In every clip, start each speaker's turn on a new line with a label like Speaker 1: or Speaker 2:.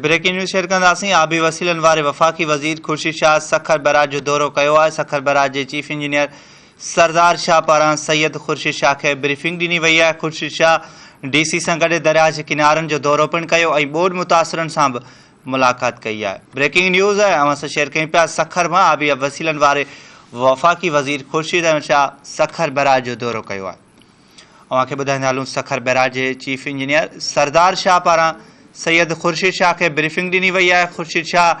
Speaker 1: Breaking news share ڪنداسين، آبي وسيلن واري وفاقي وزير خورشيد شاهه سکر بئراج جو دورو ڪيو آهي، سکر بئراج جي چيف انجنيئر سردار شاهه پاران سيد خورشيد شاهه کي بريفنگ ڏني وئي آهي، خورشيد شاهه ڊي سي سان گڏ درياهه جي ڪنارن جو دورو پڻ ڪيو ۽ ٻوڏ متاثرن سان به ملاقات ڪئي آهي. بريڪنگ نيوز اوهان سان شيئر ڪيون پيا سکر مان آبي وسيلن واري وفاقي وزير خورشيد احمد شاهه سکر بئراج جو دورو ڪيو آهي. اوهان کي ٻڌائيندا هلون سکر بئراج جي چيف انجنيئر سردار شاهه پاران سيد خورشيد شاهه کي بريفنگ ڏني وئي آهي، Khursheed Shah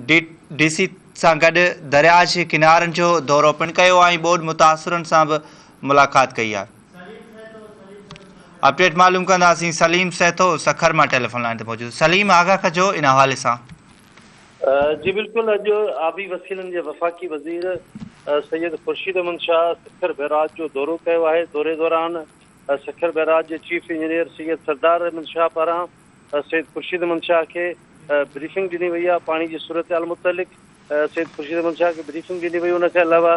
Speaker 1: D D C سان گڏ درياهه جي ڪنارن جو دورو پڻ ڪيو ۽ ٻوڏ متاثرن سان به ملاقات ڪئي آهي. اپڊيٽ معلوم ڪنداسين سليم سهتو سکر مان ٽيليفون لائين تي موجود سليم آگاهه ڪجو ان حوالي سان.
Speaker 2: جي بلڪل اڄ آبي وسيلن جي وفاقي وزير سيد خورشيد احمد شاهه سکر بئراج جو دورو ڪيو آهي دوري دوران سکر بئراج جي چيف انجنيئر سيد سردار احمد شاهه پاران سيد خورشيد احمد شاهه کي بريفنگ ڏني وئي آهي پاڻي جي صورتحال متعلق سيد خورشيد احمد شاهه کي بريفنگ ڏني وئي ان کان علاوه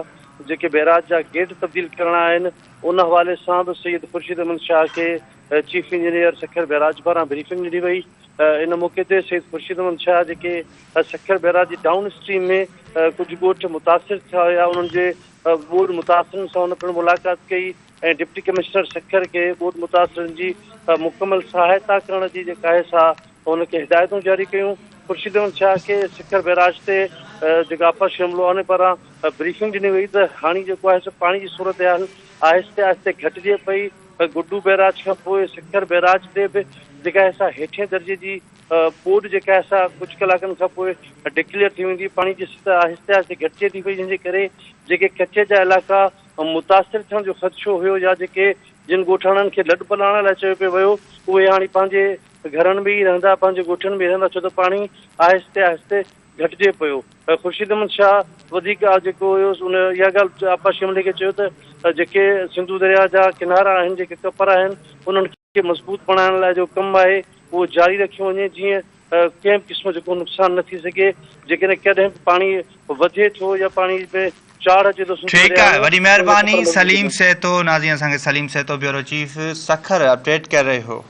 Speaker 2: جيڪي بئراج جا گيٽ تبديل ڪرڻا آهن ان حوالي سان به سيد خورشيد احمد شاهه کي چيف انجنيئر سکر بئراج پاران بريفنگ ڏني وئي ان موقعي تي سيد خورشيد احمد شاهه جيڪي سکر بئراج جي ڊائون اسٽريم ۾ ڪجهه ڳوٺ متاثر ٿيا هيا انهن جي ٻوڏ متاثرن سان هن پڻ ملاقات ڪئي ۽ ڊپٽي ڪمشنر سکر کي ٻوڏ متاثرن جي مڪمل سهائتا ڪرڻ جي جيڪا آهي سا هن کي هدايتون جاري ڪيون خورشيد احمد شاهه کي سکر بئراج تي جيڪا آپا شملو ان پاران بريفنگ ڏني وئي ته هاڻي جيڪو آهي سو پاڻي جي صورتحال آهستي آهستي گهٽجي پئي گڊو بئراج کان پوء سکر بئراج تي به جيڪا آهي سا هيٺين درجي جي ٻوڏ جيڪا آهي سا ڪجهه ڪلاڪن کان پوء ڊڪليئر ٿي ويندي پاڻي جي سطح آهستي آهستي گهٽجي ٿي پئي جنهن جي ڪري جيڪي ڪچي جا علائقا متاثر ٿيڻ جو خدشو هيو يا جيڪي جن ڳوٺاڻن کي لڏ پلاڻ لاء چيو پئي ويو اهي هاڻي پنهنجي گهرن ۾ ئي رهندا پنهنجي ڳوٺن ۾ رهندا ڇو ته پاڻي آهستي آهستي گهٽجي پيو. خورشيد احمد شاهه وڌيڪ جيڪو هيو ان اها ڳالهه آپا شملي کي چيو ته جيڪي سنڌو درياهه جا ڪنارا آهن جيڪي ڪپر آهن انهن کي مضبوط بڻائڻ لاء جو ڪم آهي اهو جاري رکيو وڃي جيئن ڪنهن به قسم جو ڪو نقصان نه ٿي سگهي جيڪڏهن ڪڏهن به پاڻي وڌي ٿو يا پاڻي ۾ چاڙهه اچي ٿو سنڌو
Speaker 1: ٺيڪ
Speaker 2: درياهه
Speaker 1: آهي
Speaker 2: ۾
Speaker 1: وڏي
Speaker 2: ته ان
Speaker 1: مهرباني
Speaker 2: ڪپر مضبوط
Speaker 1: سليم
Speaker 2: ٿيندا.
Speaker 1: سهتو ناظرين اسان کي Saleem Sahito bureau chief Sukkur update ڪري رهيو هو.